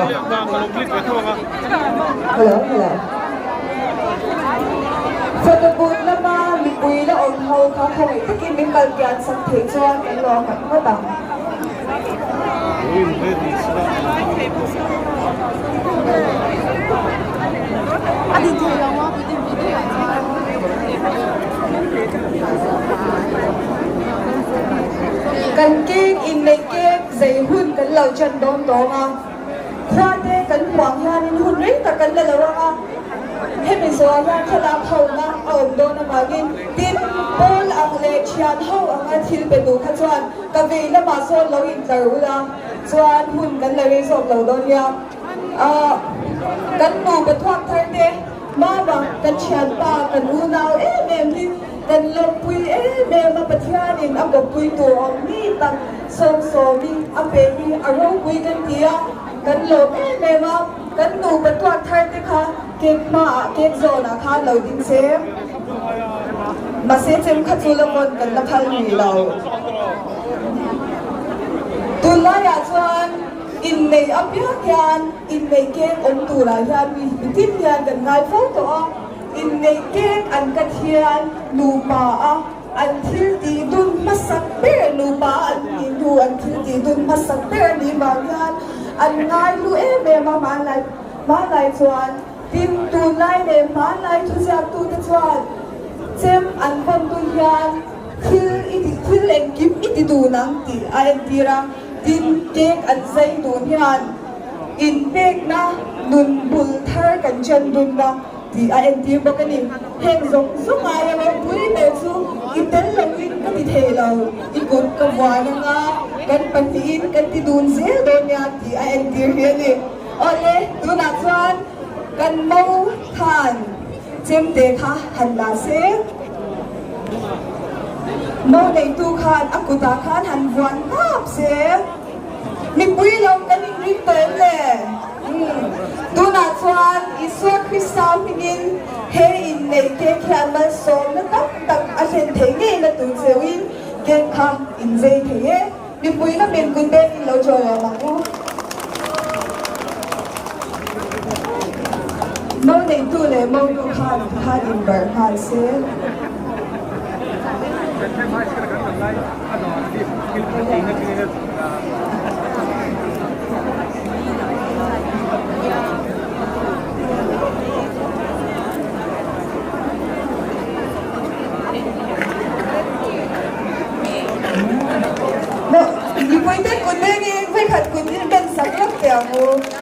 Hello hello Photo booth lama mipui la awm ho kha khawngaih takin min kal kian sak theih chuan kan lawm ngawt ngawt ang. Kan keng inneih kek zei hun kan lo chan dawn tawng a, khua te kan huang hianin hun rei tak kan la lo ang a, hemi zawhah hian thlalak hona a awm dawn avangin tin pawl ang leh thian ho anga thil pe duh kha chuan ka vei lamah sawn lo intlar ula chuan hun kan la rei zawk lo dawn nia. Ahh kan nupa thuak thar te mama kan thianpa kan unau em em hi kan lawmpui em em a Pathianin a kawppui tur awm mi tak sawmsawmi a pe hi a ropui kan ti a kan lawm em em a kan nupa tuak thar te kha cake hmaah cake zawnah khan lo ding se mahse chem kha chu la vawn kan la phal rih lo tunlaiah chuan Inneih apiang hian inneih kek awm turah hian mi mitin hian kan ngai fo tawh a, inneih kek an kat hian nupa a an thil tih dun hmasak ber, nupa a an nih hnu an thil tih dun hmasak ber a nih vang hian an ngai hlu em em a hmanlai hmanlai chuan tin tunlai leh hmanlai thuziaktute chuan chem an vawn dun hian thil i ti thil engkim i ti dun ang tih a entir a. Tin, cake an zai dun hian inpekna nun bul thar kan chen dunna tih a entir bawk a ni. Heng zawng zawng aia ropui ber chu i tel loin ka ti thei lo, i kut ka vuan anga kan pahnihin kan ti dun zel dawn nia tih a entir hi a ni. Awle, tunah chuan kan mo khan chemte kha han la se. Mo neitu khan a kutah khan han vuan hnap se. Mipui lo kan inring tawh em le? Umm. Tunah chuan Isua Krista hmingin he inneih cake hian malsawmna tam tak a thlen thei ngei na tur cheuhin cake kha inzei thei e. Mipui lamin kut bengin lo chawi awm ang u. Mo neitu leh mo nu khan khan inbarh nghal se.